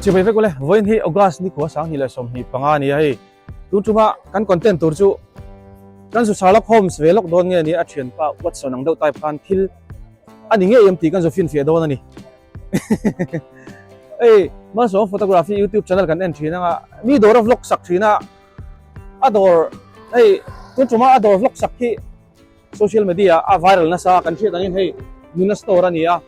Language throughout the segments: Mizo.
Chibai vek ule, vawiin hi August ni khua 2025 a ni a hei. Tun tuma kan content tur chu kan zu Sherlock Holmes ve lawk dawn nge ni a thianpa Watson ang deuh type khan thil a ni ngei em tih kan zu finfiah dawn a ni. Hei Malsawm Photography YouTube channel kan en thin anga mi dawr a vlog sak thin a, a dawr hei tun tuma a dawr vlog sak hi social media a viral nasa kan hriat angin hei nuna store a ni a,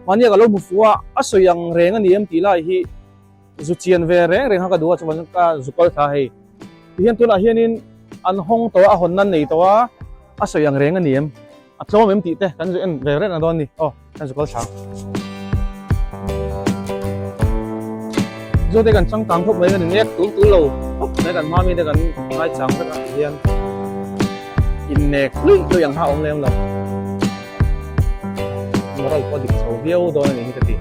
mahnia ka lo hmu fuh a, a sawi ang reng a ni em tih lai hi zu chian ve reng reng kha ka duh a chuan ka zu kal thla hei tihian tunah hianin an hawng tawh a a hawn nan nei tawh a a sawi ang reng a ni em a tlawm em tih te kan zu en ve reng a dawn a ni aw kan zu kal thla Zo te kan changkang khawp mai kan innek tul tul lo khawp mai kan hma mi te kan ngaichang vek a tihian innek luih luih ang kha a awm lem lo moral pawh a dik chho viau dawn a ni hi ka ti.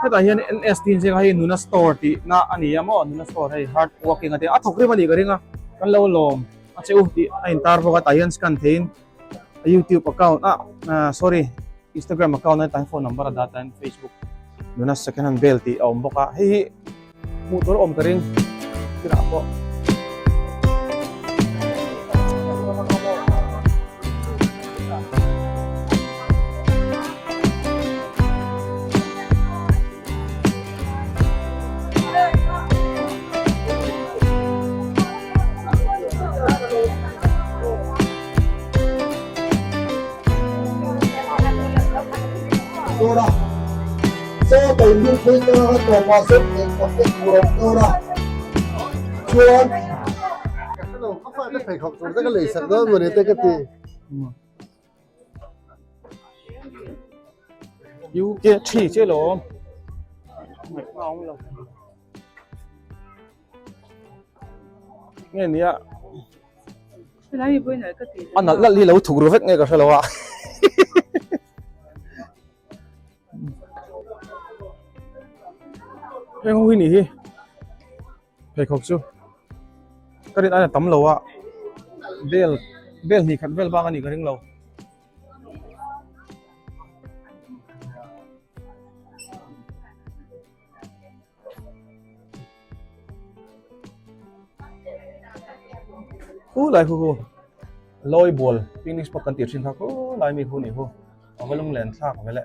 Hetah hian NS tih inziak a hei Nuna store tih na a ni a maw Nuna store hei hard working a tia a thawk rim a nih ka ring a kan lo lawm a che u tih a intar bawk a tah hian scan theiin a youtube account ah ah sorry Instagram account a tah hian phone number a dah tah hian Facebook Nuna second hand bel tih a awm bawk a hei hi Hmuh tur a awm ka ring kinah pawh. UK thi che lo nge nia a nalh nalh hi lo thuk ru vek nge ka hre lo a. Heng ho hi nih hi pheikhawk chu ka rin aiin a tam lo a bel bel hnih khat vel bak a nih ka ring lo. Khu lai khu khu lawi bual picnic spot kan tih thin kha khu lai mi khu nih khu a va lung len thlak ve le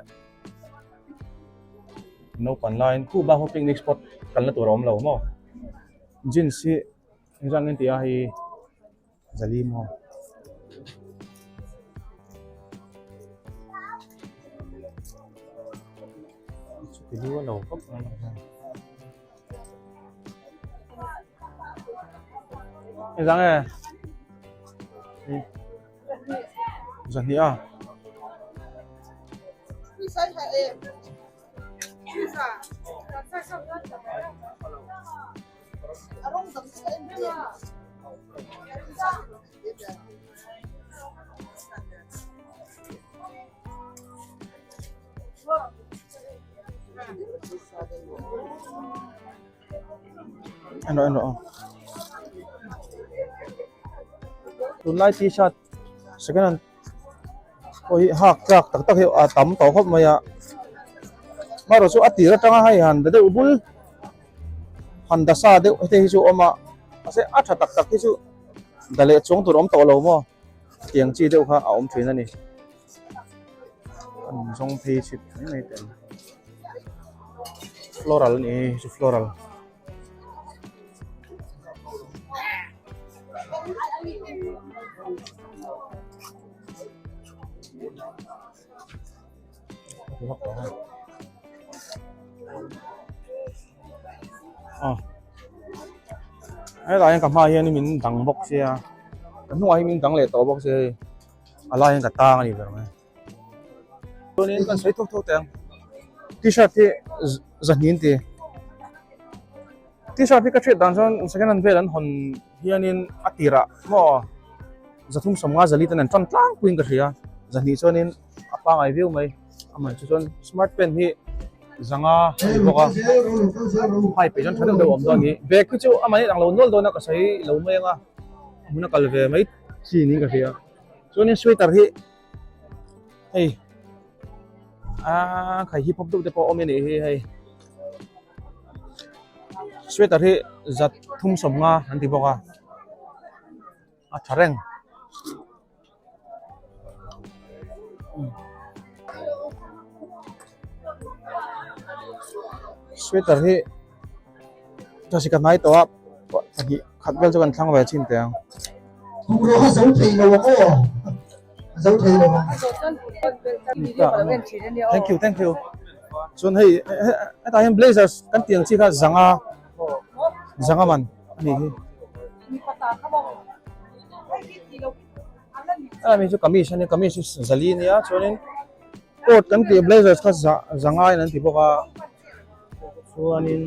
naupang laiin khu bak pawh picnic spot kalna tur a awm lo maw jeans hi engzah nge tih a hei zali maw. Chuti lu a lo vak mai a. Engzah nge? Zahnih a. En rawh en rawh aw tunlai t-shirt second hand pawh hi hak tlak tak tak hi a tam tawh khawp mai a amaherawh chu a tir atanga hei han da deuh bul han da sa deuh te hi chu a awm a mahse a tha tak tak hi chu da leh chuang tur a awm tawh lo maw tiang chi deuh kha a awm thin a ni an zawng phei chhit mai mai teh ang floral a ni hei chu floral. Helai hian ka hmaah hian min dang bawk sia ka hnungah hian min dang leh tawh bawk sia hei a lai hian ka tang a ni ber mai chuanin kan sawi thawk thawk teh ang t-shirt hi zahnih an ti t-shirt hi ka hriat dan chuan second hand vel an hawn hianin a tirah maw 350 zali ten an tan tlangpuiin ka hria zahnih chuanin a pangai viau mai amah chu chuan smart pen hi zanga a ni bawk a hai peih chuan tha deuh deuh a awm dawn a ni bag khi chu amah hi a dang lo nual dawn a ka sawi lo mai ang a a hmun a kal ve mai chi niin ka hria chuanin sweater hi. Hei a khai hip hop deuh te pawh a awm anih hi hei sweater hi zat thum sawmnga an ti bawk a a tha reng. Sweater hi chasi ka hnai tawh a pahnih khat vel chu kan thlang ve chin teh ang. Thank you thank you chuan hei hetah hian blazers kan tih ang chi kha zanga zanga man a nih hi. A mi chu kamis a nia kamis hi zali a nia chuanin coat kan tih blazers kha za za ngaiin an ti bawk a chuanin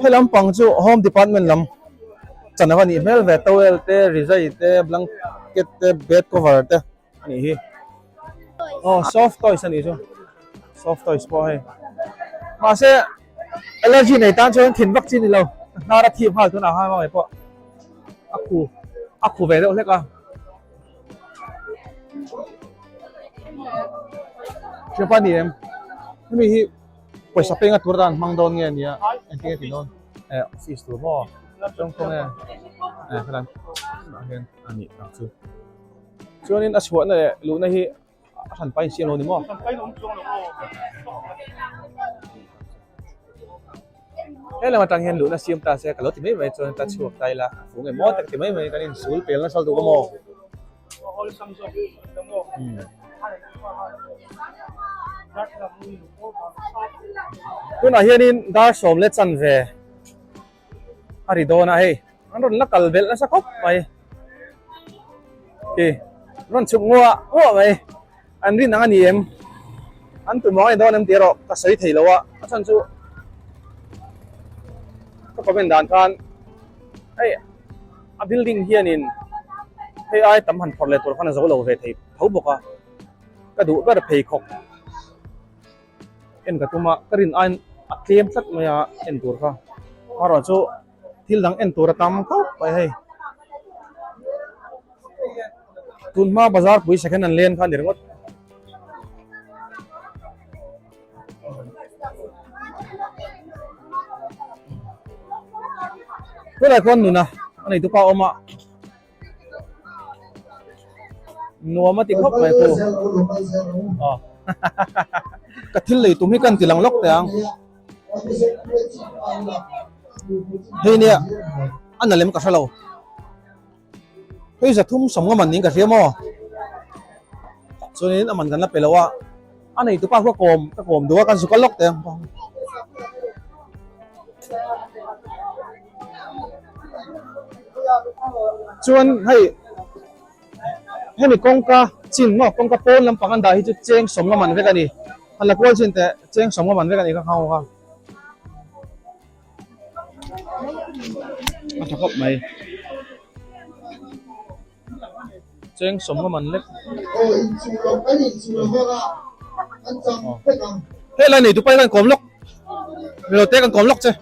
he lampang chu home department lam chan ava nih hmel ve towel te rizai te blanket te bed cover te a nih hi aw soft toys a nih chu soft toys pawh hei mahse allergy nei tan chuan thin vak chi ni lo hnar a thip nghal tunah khan hmangaih pawh a khu a khu ve deuh hlek a hriapa ni em hemi hi pawisa penga tur atan hmang dawn nge nia engtin nge ti dawn eh office tur maw chuan khawnge eh helam ah hian a nih tak chu chuanin a chhuahna leh luhna hi a hran pain siam lo ni maw he lam atang hian luhna siam ta se ka lo ti mai mai chuan ta chhuak ta ila a fung emaw tak ti mai mai kan insul pel nasa duh maw tunah hianin dar sawm leh chanve a ri dawn a hei an rawn la kal belh nasa khawp mai khi rawn chhuk nguah nguah mai an rin ang a ni em an tum ang a ni dawn em tih erawh ka sawi thei lo a a chhan chu ka comment dan khan hei a building hianin hei ai tam han phawrh leh tur khan a zo lo ve thei tho bawk a ka duh ber pheikhawk. En ka tum a ka rin aiin a tlem tlat mai a en tur kha amaherawh chu thil dang en tur a tam khawp mai hei tun hma bazar pui second an len kha a ni ringawt. Tunah khuan nuna a nei tupa a awm a. Nuam a ti khawp mai pu. Aw ka thil lei tum hi kan ti lang lawk teh ang. Hei nia a na lem ka hre lo. Hei zathum sawm nga man niin ka hria maw. Chuanin a man kan la pe lo a. A nei tupa kha kawm ka kawm duh a kan zu kal lawk teh ang. Chuan hei hemi kawngka chin maw kawngka pawn lampang an dah hi chu cheng sawmnga man vek a ni han la kual chin teh cheng sawmnga man vek a ni kha khang ho kha a tha khawp mai cheng sawmnga man lek hei lai nei tu pai kan kawm lawk milo te kan kawm lawk che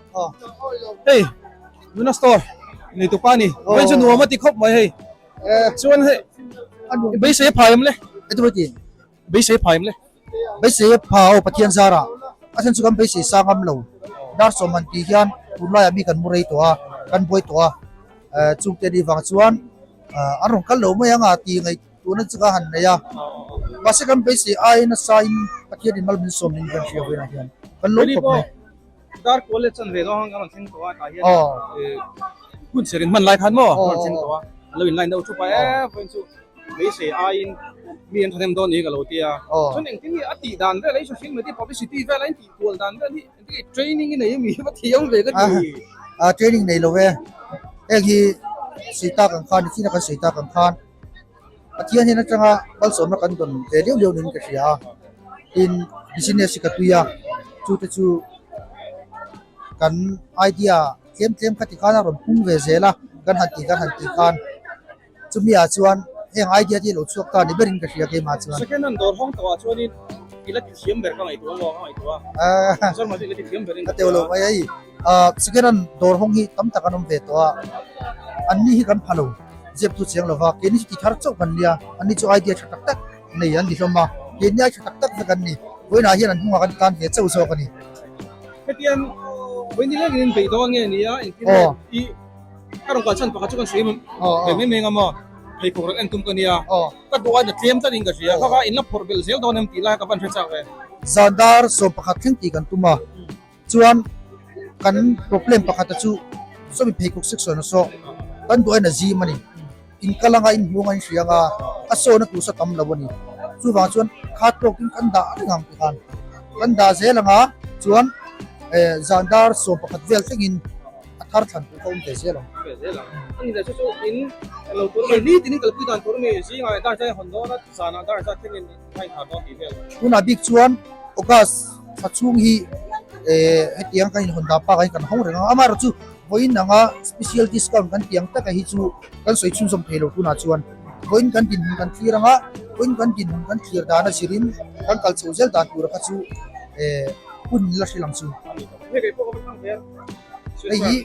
hei nuna store nei tu pa ni hei chu nuam a ti khawp mai hei chuan hei beisei a phai em le beisei a phai em le beisei a pha aw Pathian zara a then chu kan beisei sang ngam lo dar sawm han tih hian tunlaiah mi kan mu rei tawh a kan buai tawh a eh chungte ni vang chuan ah an rawn kal lo mai ang a tih ngaih tuna chu ka han nei a mahse kan beisei aiin nasa in Pathian in mal min sawm ning kan hria vawiinah hian kan lawm khawp mai. Dar kual leh chan ve dawn ang a rawn thleng tawh a tah hian eh hun ser in hman lai khan maw a rawn thleng tawh a a lo in line deuh thup a e vawiin chu beisei aiin mi an thahnem dawn niin ka lo ti a chuan engtin nge a tih dan vel a i social media publicity vel a in tih kual dan vel hi engtin nge training i nei ami va thiam ve ka ti a training nei lo e heng hi sei tak ang khan nichina kan sei tak ang khan Pathian hian atanga malsawmna kan dawn ve liau liau niin ka hria a tin business hi ka tui a chu te chu kan idea tlem tlem kha ti khan a rawn pung ve zel a kan han tih kan han tih khan chumi ah chuan heng idea te hi a lo chhuak ta ni berin ka hria keimah chuan. Second hand dawr hawng tawhah chuanin i la ti thiam ber ka ngaihtuah maw ka ngaihtuah a chuan mahse i la ti thiam berin ka teuh lo mai hei ah second hand dawr hawng hi tam tak an awm ve tawh a anni hi kan pha lo. zep tu chiang lova keini chu ti thar chauh kan nia anni chu idea tha tak tak nei an ni hlawm a keini ai tha tak tak vek an ni vawiinah hian an hnungah kan tan ve chauh zawk a ni. Hetiang vawiin ni lengin in beih dawn nge nia engtin nge i ka rawn kalchhan pakhat chu kan sawi ve mai mai ang a maw pheikhawk rawn en tum ka nia ka duh a na tlem tlat in ka hria kha kha in la phawrh belh zel dawn em tih lai ka van hre chak ve. Zan dar 11 thleng tih kan tum a chuan kan problem pakhata chu sawmi pheikhawk section a saw kan duh ain a zim a ni in kal anga in hmuang a in hria anga a sawna tur sa tam lo a ni chuvang chuan khat tawkin kan dah reng ang tikhan kan dah zel anga chuan eh zan dar 11 vel thlengin a thar thlan tur kha awm ve zel ang. Ve zel ang. Ani leh chu chu in lo tur mai ni tin in kalpui dan tur mi zingah dar zai hawn dawn a zanah dar zat thlengin a inkhar dawn tih vel. Tunah bik chuan August thla chhung hi eh hetiang kan inhawn dan bakah hian kan hawng reng a, amaherawh chu vawiin anga special discount kan tih ang taka hi chu kan sawi chhunzawm thei lo tunah chuan vawiin kan dinhmun kan thlir anga vawiin kan dinhmun kan thlir dan a zirin kan kal chho zel dan tura kha chu eh hun la hrilh ang chu. Hei hi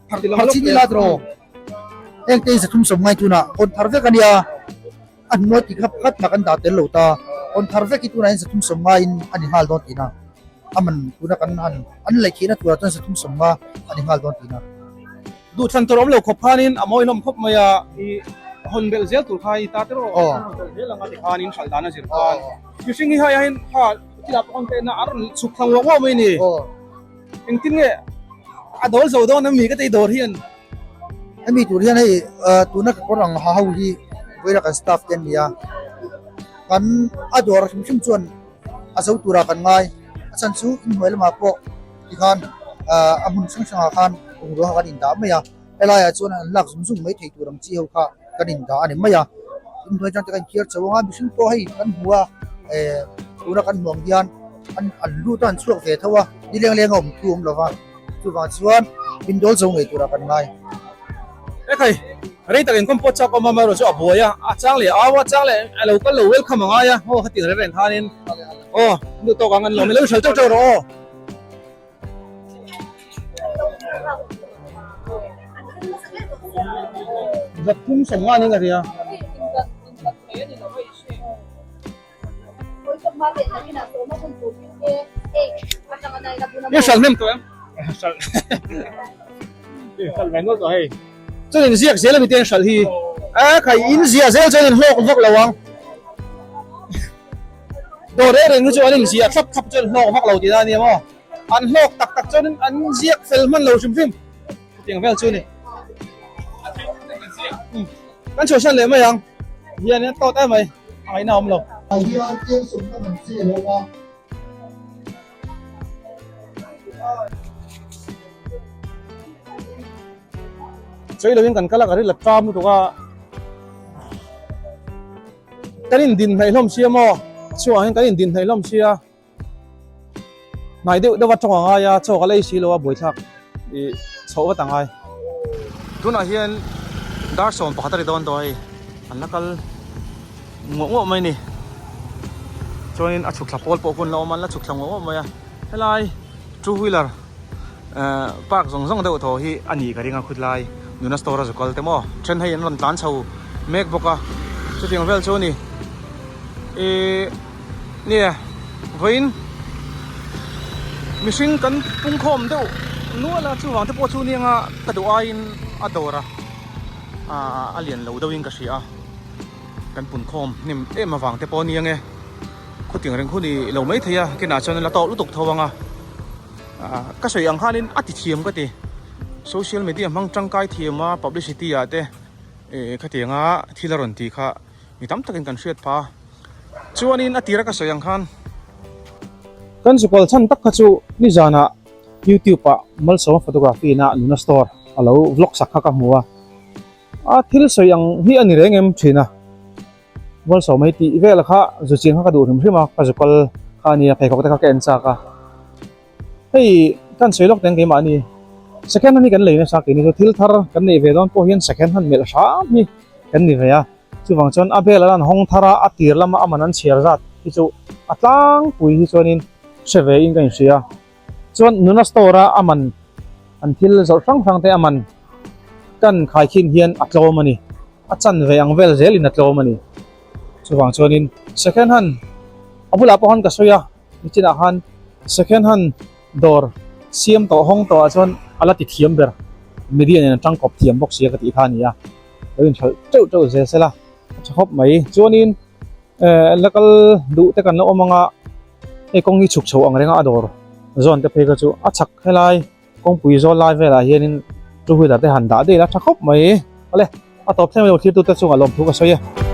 phar chin ila tawh heng te hi 300 ngai tunah hawn thar vek a nia a hnuai ti kha pakhat mah kan dah tel lo ta hawn thar vek hi tunah hian 300 ngaiin a ni nghal dawn tihna a man tuna kan han an lei theihna turah chuan 300 nga a ni nghal dawn tihna. Duhthlan tur awm lo khawp khanin a mawi hlawm khawp mai a i hawn belh zel tur kha i ta te rawh hawn belh zel anga tikhanin hralh dan a zir khan mihring hi haiah hian kha Thil ah pawh kan a rawn chhuk thla nguah nguah mai a ni. Engtin nge a dawl zo dawn ami ka tei dawr hian. Hemi tur hian hei tuna ka kawr ang ha ho hi vawilah kan staff te an ni a. Kan a dawr hrim hrim chuan a zo turah kan ngai. A chhan chu inhnuai lamah pawh tikhan a hmun hrang hrangah khan bungrua kha kan indah mai a. Helaiah chuan an lak zung zung mai thei tur ang chi ho kha kan indah a ni mai a, inhnuai atang te kan inkhiar chho ang a, mihring pawh hei kan hmu a eh tuna kan hmu ang hian an an lut a an chhuak ve tho a, ni leng leng a awm thu awm lo va, chuvang chuan min dawl zo ngei turah kan ngai. Ekhai, rei tak inkhawm pawh chak awm a, amaherawhchu a buai a, a chang leh au a, chang leh a lo kal lo welcome a ngai a, aw khatiang reng reng khanin aw duh tawk ang an lawm i lo hralh teuh teuh rawh aw. Zathum sawmnga niin ka hria. I hralh hnem tawh em? Hralh. I hralh ve nual tawh hei. Chuan in ziak zel ami te an hralh hi. A khai in ziah zel chuan in hlawk vak lo ang. Dawr reng reng hi chu an inziah thlap thlap chuan hlawk vak lo tihna a nia maw? An hlawk tak tak chuan an ziak fel hman lo hrim hrim chutiang vel chu a ni. Kan chhuahsan leh mai ang hian a tawt em mai a ngaihna a awm lo. Ah hian tlem sawmna kan che lo a. Sawi lovin kan kal a ka ri la ṭam lutuk a. Kan indin hnaih hlawm sia maw? Chhuah hian kan indin hnaih hlawm sia. Hnai deuh deuh a tawng a ngai a, chaw ka lei si lo a buaithlak i chhoh vat a ngai. Tunah hian dar 11 a ri dawn tawh hei, an la kal nguah nguah mai a ni. Chuanin a chhuk thla pawl pawh hun la awm a, an la chhuk thla nguah nguah mai a. Helai two wheeler eh park zawng zawng deuh thaw hi a nih ka ring a khawtlai nuna store a zu kal te maw then hei an rawn tlan chho mek bawk a chutiang vel chu a ni ihh nia vawiin mihring kan pungkhawm deuh nual a chuvang te pawh chu nia anga ka duh aiin a dawr a ah a lian lo deuhin ka hria a kan punkhawm hnem em avang te pawh a nia nge khawtiang reng hun i lo mai thei a kinah chuan la tawk lutuk tho ang a. Ka sawi ang khanin a ti thiam ka ti. Social media hmang tangkai thiam a publicity ah te eh khatianga thil a rawn tih kha mi tam takin kan hriat phah a. Chuanin a tira ka sawi ang khan. Kan chukal chhan tak kha chu nizanah YouTube ah Malsawma Photography in a nuna store a lo vlog sak kha ka hmu a. A thil sawi ang hi a ni reng em thin a. Malsawma hi tih vel kha zu chiang kha ka duh hrim hrim a, ka zu kal kha a nia pheikhawk te kha ka en chak a. Hei kan sawi lawk teng keimah ni second hand hi kan lei nasa keini chu thil thar kan neih ve dawn pawh hian second hand melh hram hi kan ni ve a, chuvang chuan a bel an hawng thar a, a tir lama a man an chhiar zat hi chu a tlangpui hi chuanin hre ve in ka inhria a. Chuan nuna store a a man an thil zawrh hrang hrang te a man. Kan khaikhin hian a tlawm a ni. A chanve ang vel zelin a tlawm a ni. Chuvang chuanin second hand a bulah pawh khan ka sawi a, nichinah khan second hand dawr siam tawh hawng tawh ah chuan a la ti thiam ber. Media nen a tangkawp thiam bawk sia ka tih kha a ni a. Lo inhralh teuh teuh zel sela a tha khawp mai. Chuanin eh la kal duh te kan la awm ang a, hei kawng hi chhuk chho ang reng a a dawr zawn te phei kha chu a chhak helai. Kawngpui zawl lai velah hianin two wheeler te han dah daih la tha khawp mai. Awle, a tawp thleng mai lo thirtute chungah lawmthu ka sawi e.